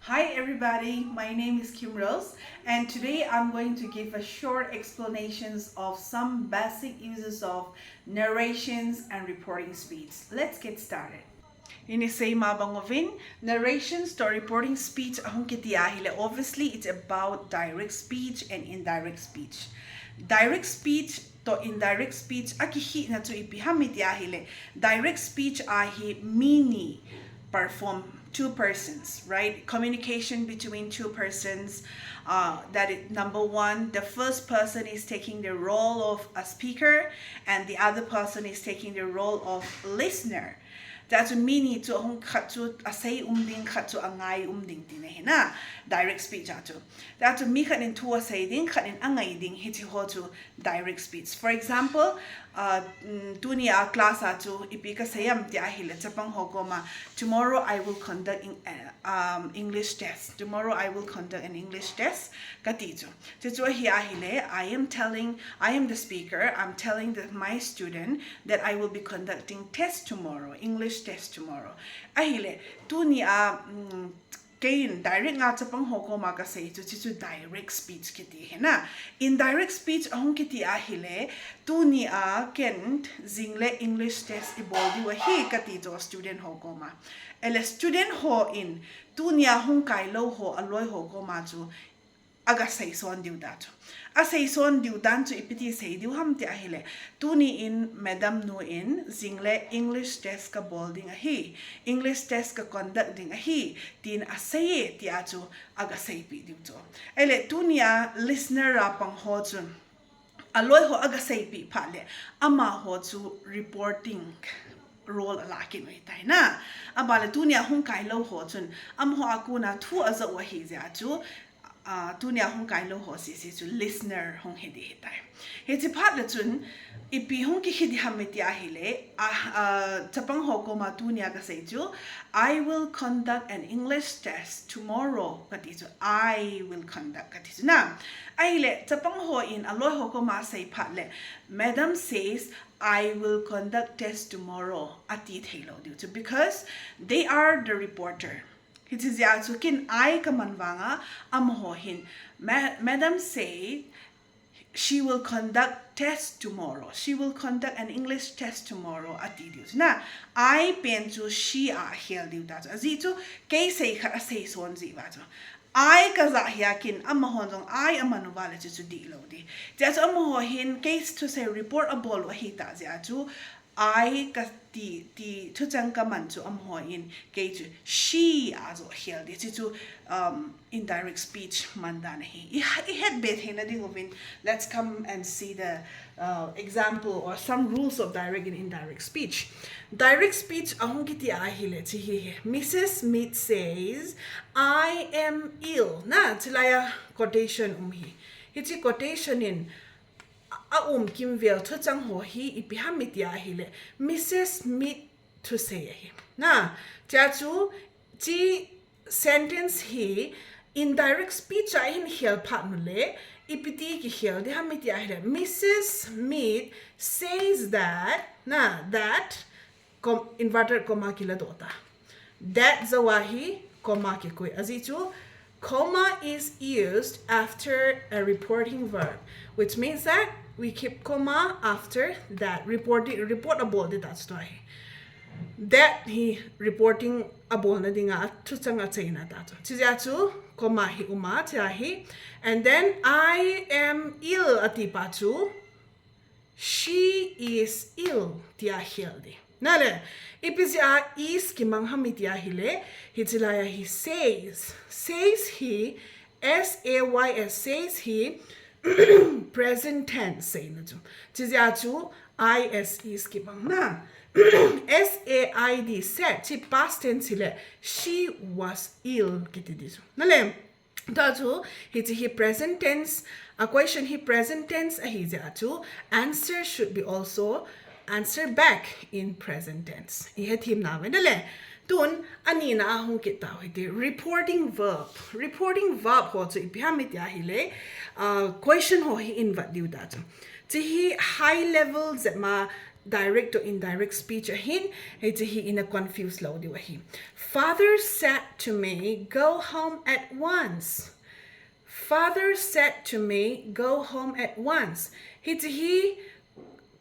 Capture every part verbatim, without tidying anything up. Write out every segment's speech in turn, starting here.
Hi everybody, my name is Kim Rose, and today I'm going to give a short explanations of some basic uses of narrations and reporting speech. Let's get started. Ini seima bang uvin, narrations to reporting speech ahung kiti ahile, obviously it's about direct speech and indirect speech. Direct speech to indirect speech akihina chu ipi ham iti ahile, direct speech a hi mi ni perform, two persons, right? Communication between two persons. Uh, that is number one, the first person is taking the role of a speaker and the other person is taking the role of listener. Tia chu mi ni chu ahung, khat chu asei um ding, khat chu angai um ding tina hina, direct speech a chu. Tia chu mi khat in thu asei ding, khat in angai ding, hichi ho chu direct speech. For example, uh, mm, tunia class a chu ipi kasei am tia ahile, chapang ho koma, tomorrow I will conduct in, uh, um, English test. Tomorrow I will conduct an English test kati chu. Chuchu ahi ahile, I am telling, I am the speaker, I'm telling the, my student that I will be conducting test tomorrow, English test tomorrow. Ahile, tunia, mm, keiin direct nga chapang ho koma kasei chu, chuchu direct speech kiti hina. Indirect speech ahung kiti ahile, tunia ken jingle English test ibol diu ahi kati chu student ho koma. Ele student ho in tunia hung kailou ho aloi ho koma chu aga seison diu ta chu. Aseison diu dan chu ipi ti sei diu ham tia ahile, tuni in madam nu in jingle English test kabol ding ahi, English test ka conduct ding ahi, tin asei e tia chu aga seipi diu chu. Ele tunia listener a pang ho chun aloi ho aga seipi phat le, amaho chu reporting role ala kit u ahitai na. Abanle tunia hung kailou ho chun amaho a kona thu aja u ahi jeh a chu, ah, tunia hung kailou ho sese chu listener hung hi ding ahitai. Hichi phat le chun ipi hung kihi ding ham iti ahile, ah, ah, chapang ho koma tunia kasei chu, I will conduct an English test tomorrow kati chu, I will conduct kati chu na. Ahile chapang ho in aloi ho koma asei phat le, madam says I will conduct test tomorrow ati theilou diu chu, because they are the reporter. Hichi jeh a chu ken I kaman vanga amaho hin, ma-, madam say she will conduct test tomorrow. She will conduct an English test tomorrow ati diu chu na. I pen chu she a akhel diu ta chu. Ajeh chu kei sei khat aseison jeh uva chu. I kaja hia ken amahon jong I aman uva le chu chu dihlou ding. Tia chu amaho hin kei thusei report abol u ahita jeh a chu I kati, ti thuchang kaman chu amaho in kei chu she a jo akhel ding. Chuchu, um, indirect speech man dan ahi. I, ihet be theina ding uvin, let's come and see the, uh, example or some rules of direct and indirect speech. Direct speech ahung kiti ahile, chi hi hi. Missus Smith says, I am ill. Na, chilaiya quotation um hi. Hichi quotation in a, aum kimvel thuchang ho hi ipi ham iti ahile, Missus Smith thusei ahi. Na, tia chu chi sentence hi indirect speech a hin khel phat nu le, ipi ti kikhel ding ham iti ahile, Missus Smith says that, na, that, com-, inverted comma kila doh ta. That jou a hi comma kikoi. Ajeh chu comma is used after a reporting verb, which means that we keep comma after that. Reporting, report abol ding ta chu tua hi. That hi reporting abolna dinga thuchang achaina ta chu. Chijeh a chu comma hi uma, chia hi. And then I am ill ati pa chu she is ill tia khel ding. Na le, ipi jeh a is kimang ham iti ahile, hichi laiya hi says. Says hi, S A Y S, says hi, present tense seina chu. Chijeh a chu I S is kimang na. S A I D, said, chi past tense hile, she was ill kiti ding chu. Na le, Tua chu, hichi hi present tense, a question hi present tense ahi jeh a chu, answer should be also answer back in present tense. I hethem nauve na le. Tun, anina a hung kit tau hite, reporting verb. Reporting verb ho chu ipi ham iti ahile, uh, question ho hi in vet diu ta chu. Chi hi high level jep ma direct to indirect speech ahin, hiche hi ina confuse lou diu ahi. Father said to me, "Go home at once." Father said to me, "Go home at once." Hiche hi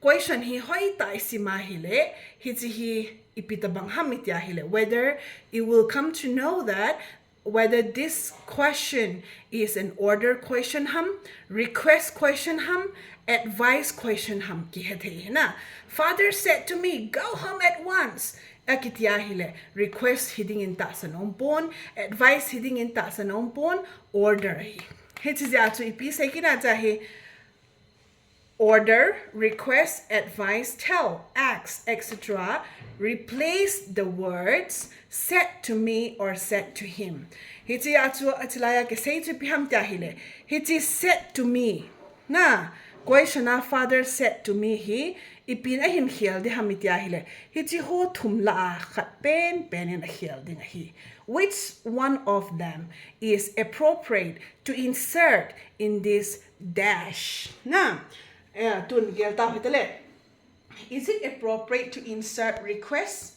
question hi hoitah a isim a ahile, hiche hi ipi tabang ham iti a ahile, whether you will come to know that whether this question is an order question ham, request question ham, advice question ham, kihe thei ahi na. "Father said to me, 'Go home at once.'" Akiti a ahile, request hiding in tahsan aumpon, advice hiding in tahsan aumpon, order ahi. Hiche jeh a chu ipi sei kit a chu ahi, order, request, advise, tell, ask, et cetera. Replace the words "said to me" or "said to him." Hiche a chu, hiche lai a kisei chu ipi ham iti a ahile, hiche "said to me" na, question a "Father said to me" hi, ipi in ahin khel ding ham iti a ahile, hiche ho thum lah a khat penpen in akhel ding ahi. Which one of them is appropriate to insert in this dash? Na, eh, tun gel tau hite le. Is it appropriate to insert request?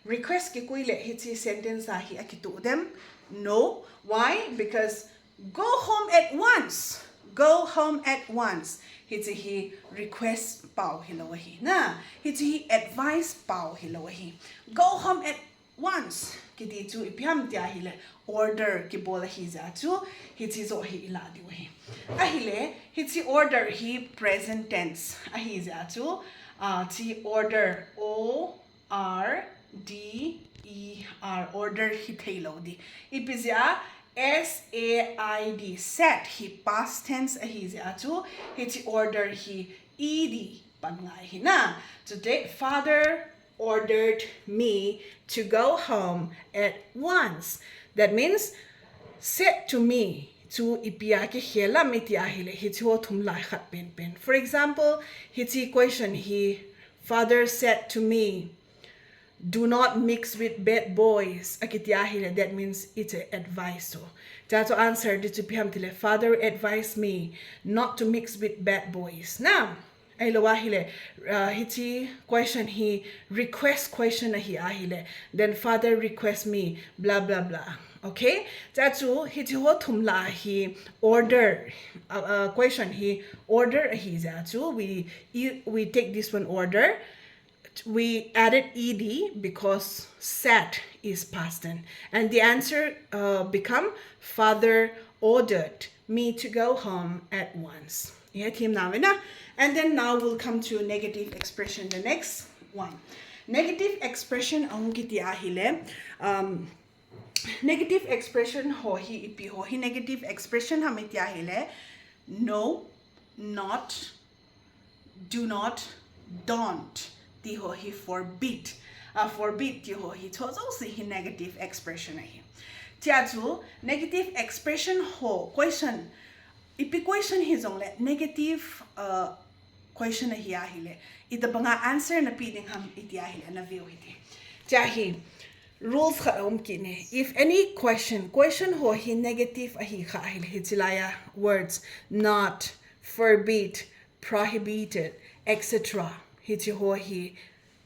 Request kikoi le hiche sentence a hi akitoh dem? No. Why? Because "Go home at once." "Go home at once." Hiche hi request pau hilou ahi na. Hiche hi advice pau hilou ahi. "Go home at once" kiti chu ipi ham iti a ahile, order kibol ahi jeh a chu, hiche joh hi ilah diu ahi. Ahile, hiche order hi present tense ahi jeh a chu, ah, hiche order, O R D E R, order hi thei lou ding. Ipi jeh a, S A I D, said, hi past tense ahi jeh a chu, hiche order hi E D pan ngai ahi na. Today, "Father ordered me to go home at once." That means, "said to me" chu ipi a kikhel ham iti a ahile, hiche ho thum lah a khat penpen. For example, hiche question hi, "Father said to me, 'Do not mix with bad boys,'" akiti a ahile, that means it's a advice. So, hiche a chu answer ding chu ipi ham iti le, "Father advised me not to mix with bad boys." Na, ahilou a ahile, uh, hiche question hi request question ahi a ahile, then "Father request me blah blah blah." Okay? Hiche a chu, hiche ho thum lah a hi order, uh, uh, question hi order ahi jeh a chu, we, we take this one order. We added E D because "said" is past tense. And the answer, uh, become, "Father ordered me to go home at once." Ihet him nau ve na. And then now we'll come to negative expression, the next one. Negative expression ahung kiti a ahile, um, negative expression ho hi ipi ho hi negative expression ham iti a ahile, "No, not, do not, don't" ti ho hi forbid. Ah, "forbid" ti ho hi, hiche jouse hi negative expression ahi. Hiche a chu negative expression ho, question, ipi question hijongle negative, uh, question ahi a ahile, itabang a answer napeh ding ham iti a ahile, naveu hite. Hiche a hi rules khat aum kit e. If any question, question ho hi negative ahi kha ahile, hiche lai a words "not," "forbid," "prohibited," et cetera, hiche ho hi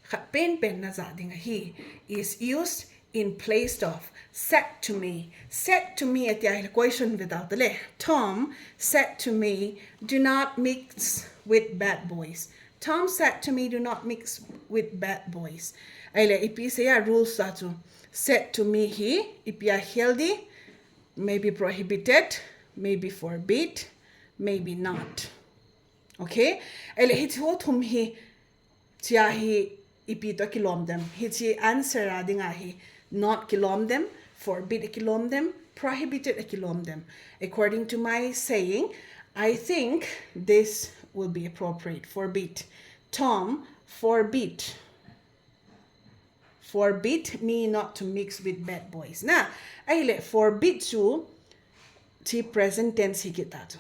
khat penpen na jah ding ahi, is used in place of "said to me." "Said to me" ati a ahile, question ve tau hite le. "Tom said to me, 'Do not mix with bad boys.'" "Tom said to me, 'Do not mix with bad boys.'" Ahile, ipi sei a rules a chu, "said to me" hi ipi a khel ding, maybe prohibited, maybe forbid, maybe not. Okay? Ahile, hiche ho thum hi, hiche a hi ipi toh kilom dem? Hiche answer a ding a hi "not" kilom dem, "forbid" kilom dem, "prohibited" kilom dem. According to my saying, I think this will be appropriate. "Forbid." "Tom forbid, forbid me not to mix with bad boys." Na, ahile, "forbid" chu hiche present tense hi kit a chu.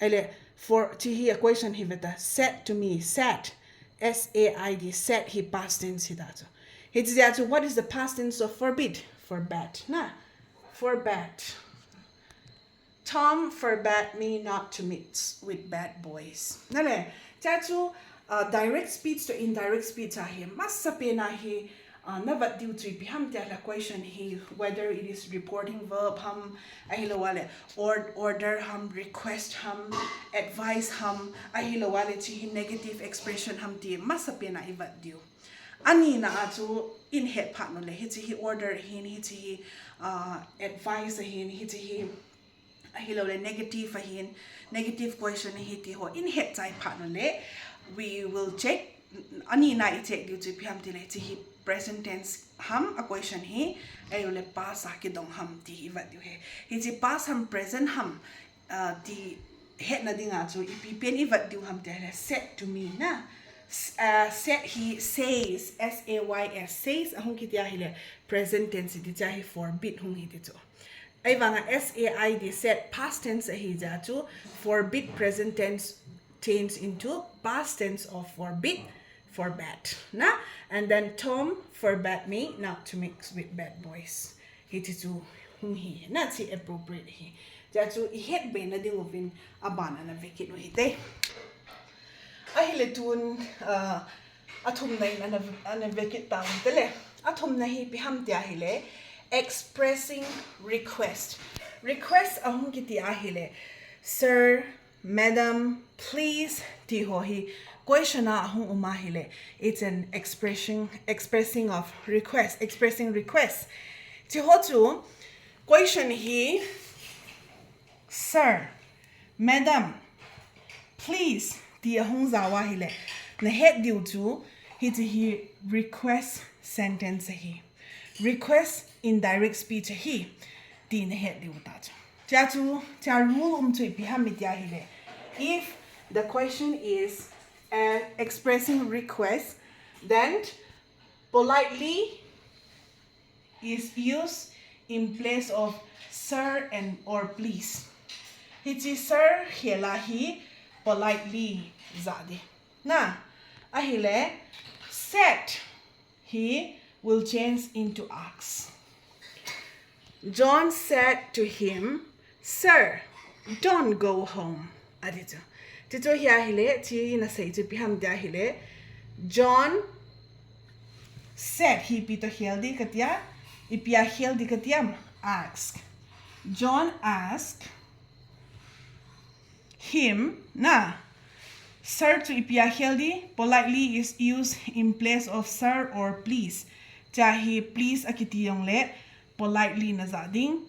Ahile, for, hiche hi a question hi ve ta, "said to me," said, S A I D, said hi past tense hi ta chu. Hiche jeh a chu, what is the past tense of forbid? Forbade. Na, forbade. "Tom forbade me not to mix with bad boys." Na le, hiche a chu, Uh, direct speech to indirect speech ahi, masapen ahi, uh, na vet diu chu ipi ham tia le question hi, whether it is reporting verb ham, ahilou le or-, order ham, request ham, advice ham, ahilou le chi hi negative expression ham ti masapen a i vet diu. Anina a chu i het phat nu le, hichi hi order ahin, hichi hi, uh, advice ahin, hichi hi ahilou le negative ahin, negative question ahi ti ho i het chai phat nu le, we will check, anina i check diu chu ipi ham ti le, chi hi present tense ham a question hi, ahilou le past a kidong ham ti hi vet diu ahi. Hichi past ham, present ham, uh, ti hetna dinga chu ipi pen i vet diu ham ti le, said to me na. S-, uh, said hi says, S A Y S, says ahung kiti ahile present tense ti cha hi forbid hung hi ti chu. Ahivanga S A I D, said, past tense ahi jeh chu forbid present tense change into past tense of forbid, forbade. Na? And then Tom forbade me not to mix with bad boys. Hichi chu hung hi na, chi appropriate hi. Jeh chu i het be na ding uvin aban ana vekit u hite. Ahile tun, uh, athumna in ana, ana vekit ta u hite le. Athumna hi ipi ham ti ahile, expressing request. Request ahung kiti ahile, sir, madam, please, ti ho hi question a ahung um ahile, it's an expression, expressing of request, expressing request. Chi ho chu question hi, sir, madam, please, ti ahung jao ahile, na het diu chu, hichi hi request sentence ahi. Request indirect speech ahi, ti na het diu ta chu. Chia chu, chia rule um chu ipi ham ti ahile, if the question is, uh, expressing request, then politely is used in place of sir and or please. Hichi sir khel a hi politely ja ding. Na, ahile, said hi will change into asked. John said to him, "Sir, don't go home." Ati chu. Ti chu hi ahile, chi na sei chu ipi ham ti ahile, John said hi ipi toh khel ding kati a, ipi a khel ding kati ham, asked. John asked him, na, sir chu ipi a khel ding, politely is used in place of sir or please. Chia hi please akiti jongle politely na ja ding.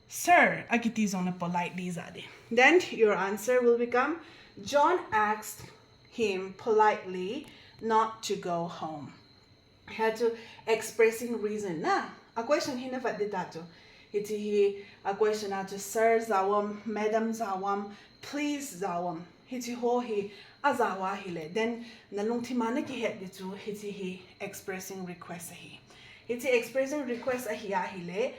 Sir akiti jongle politely ja ding. Then your answer will become, John asked him politely not to go home. Hi chu expressing reason na. A question hi na vet ding ta chu. Hichi hi a question a chu sir jao am, madam jao am, please jao am. Hichi ho hi a jao ahile, then na lungthim a na kihet ding chu hichi hi expressing request ahi. Hichi expressing request ahi ahile,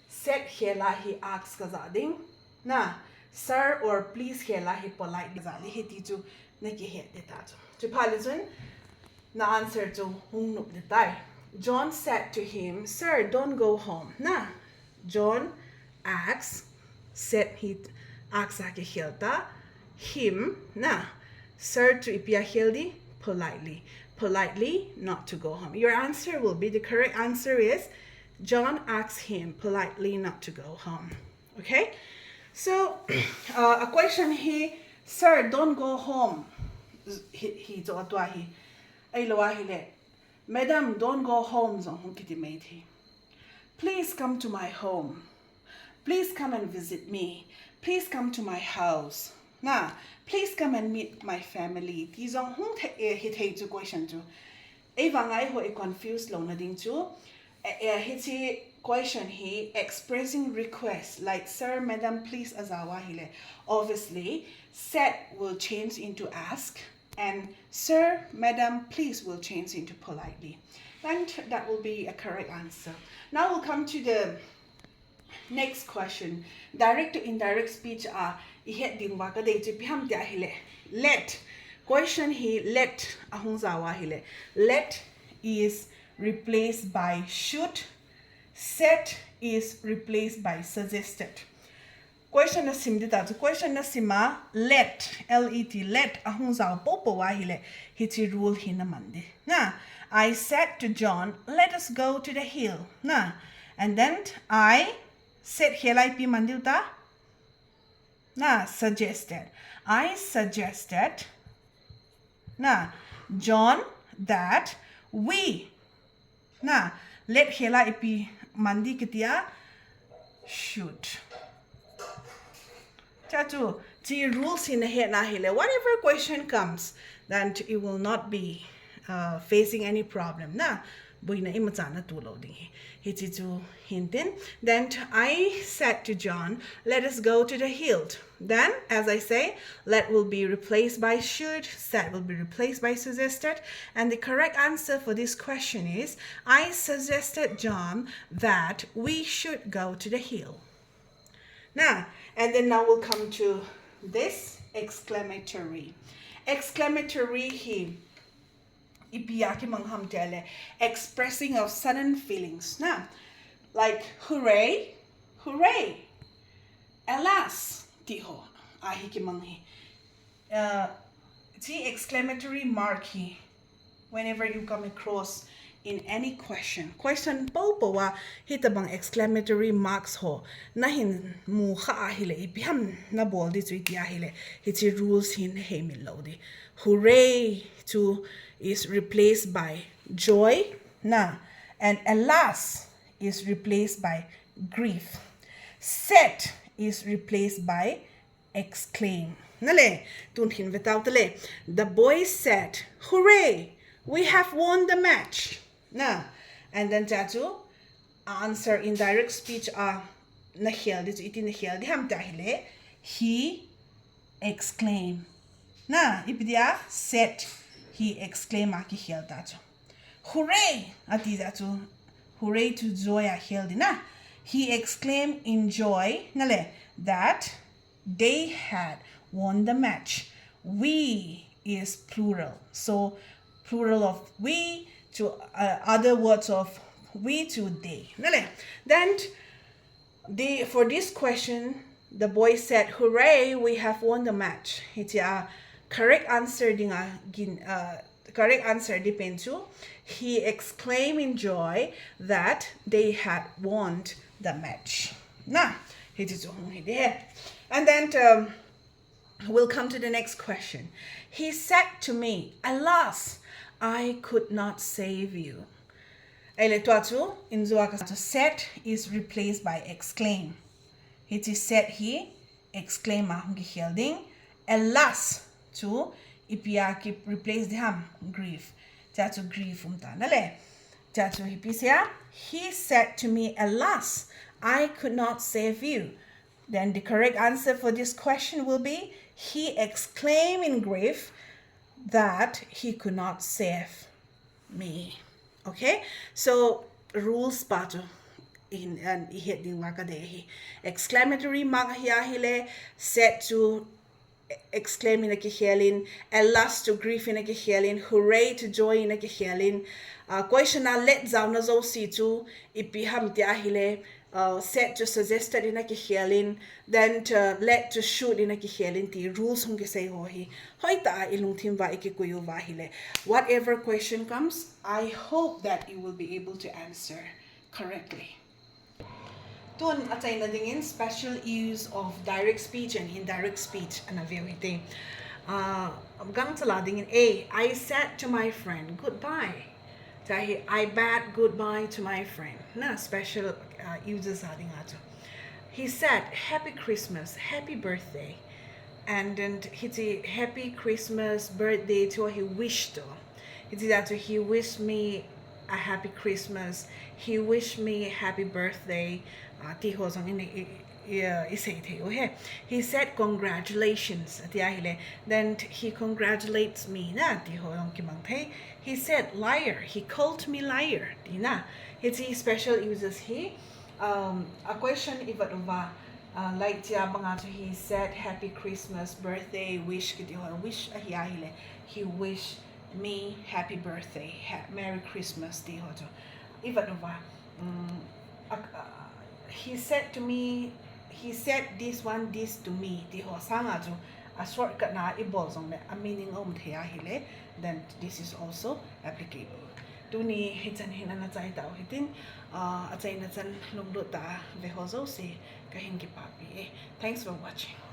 said khel a hi asked ka ja ding. Na, sir or please khel a hi politely ja ding, hiti chu na kihet ding ta chu. Chu phat le chun na answer chu hung nop ding tai. John said to him, "Sir, don't go home." Na, John asked, said hi asked a kikhel ta, him, na, sir chu ipi a khel ding, politely. Politely not to go home. Your answer will be, the correct answer is, John asked him politely not to go home. Okay? So, uh, a question hi, "Sir, don't go home." Hi, hi chu a tua hi. Ahilou ahile, "Madam, don't go home," jong hung kiti mai thei. "Please come to my home. Please come and visit me. Please come to my house." Na, "Please come and meet my family." Ti jong hung thei, eh, hi thei chu question chu. Ei vang a eiho i confuse louna ding chu, eh, eh, hichi question hi expressing request, like, "Sir, madam, please," a jao ahile, obviously, "said" will change into "ask," and "Sir, madam, please" will change into "politely." And that will be a correct answer. Now we'll come to the next question. Direct to indirect speech a i het ding uva ka dei chu ipi ham ti ahile, let. Question hi let ahung jao ahile, let is replaced by should, said is replaced by suggested. Question na sim ding ta chu, question na sim a let, L E T, let ahung jao popo ahile, hiche rule hi na man ding. Na, I said to John, "Let us go to the hill." Na, and then I said, khel a ipi man ding ta? Na, suggested. I suggested, na, John, that we, na, let khel a ipi man ding kiti a, should. Chua chu, hiche rules hi na het na hile, whatever question comes, then you will not be uh, facing any problem. Na, boina imacha na tu lou ding hi. Hiche chu hin tin. Then I said to John, "Let us go to the hill." Then, as I say, let will be replaced by should, said will be replaced by suggested, and the correct answer for this question is, I suggested John that we should go to the hill. Na, and then now we'll come to this exclamatory. Exclamatory hi ipi a kimang ham tia le, expressing of sudden feelings. Na, like, "Hooray, hooray, alas," ti ho a hi kimang hi. Uh, hiche exclamatory mark hi, whenever you come across in any question, question popo a hitabang exclamatory marks ho na hin mu kha ahile, ipi ham na bol ding chu iti ahile, hiche rules hi na hei mil lou ding. Hooray chu is replaced by joy, na, and alas is replaced by grief. Sad is replaced by exclaim. Na le, tun hin ve tau ta le. The boy said, "Hooray, we have won the match." Na, and then chua chu, answer in direct speech a na khel ding chu, iti na khel ding ham tia hile, he exclaim. Na, ipi dia, said, he exclaim a kikhel ta chu. "Hooray!" ati dia chu, hooray chu joy a khel ding na. He exclaimed in joy, na le, that they had won the match. We is plural. So, plural of we to, uh, other words of we to they. Na le. Then, the, for this question, the boy said, "Hooray, we have won the match." Hitia correct answer ding a gin, uh, correct answer ding pen chu, he exclaimed in joy that they had won the match. Na, hiti chu hung hi ding. And then, um, we'll come to the next question. He said to me, "Alas, I could not save you." Ahile tua chu, in joa ka chu, said is replaced by exclaim. Hiti said hi exclaim a hung kikhel ding. Alas chu ipi a ki replace ding ham, grief. Chua chu grief um ta na le. Chua chu hipi sia, he said to me, "Alas, I could not save you." Then the correct answer for this question will be, he exclaimed in grief that he could not save me. Okay? So, rules pa chu in, an i het ding uva ka dei hi. Exclamatory mark hi ahile, said chu exclaim in a kikhel in, alas chu grief in a kikhel in, hooray chu joy in a kikhel in. Uh, question a let jaona jouse chu ipi ham ti ahile, uh, said chu suggested in a kikhel in, then, uh, let chu should in a kikhel in ti rules hung kisei ho hi. Hoitah a i lungthim uva i kikoi uva ahile, whatever question comes, I hope that you will be able to answer correctly. Tun achaina dingin special use of direct speech and indirect speech ana veu hite. Uh, gangcha la dingin A, I said to my friend, "Goodbye." Chua hi, "I bade goodbye to my friend." Na special, uh, uses a ding a chu. He said, "Happy Christmas, happy birthday." And then hiti happy Christmas, birthday chu hi wish to. Hiti a chu, "He wished me a happy Christmas. He wished me happy birthday." Uh, ti ho jong in, i, i, i, uh, i sei thei u hi. He said, "Congratulations," ati ahile, then he congratulates me na ti ho jong kimang thei. He said, "Liar." He called me liar ti na. Hiti special uses hi, um, a question i vet uva, uh, like tia banga chu, he said, "Happy Christmas, birthday, wish," kiti ho, wish ahi ahile, "He wished me happy birthday, ha-, Merry Christmas," ti ho chu. I vet uva, um, a, a, he said to me, He said this one this to me ti ho sanga chu a shortcut na i bol jongle a meaning a um thei ahile, then this is also applicable. Tuni hichan hin ana chai tau hitin, uh, achaina chan lunglut tah a ve ho jouse kahin kipapi e. Thanks for watching.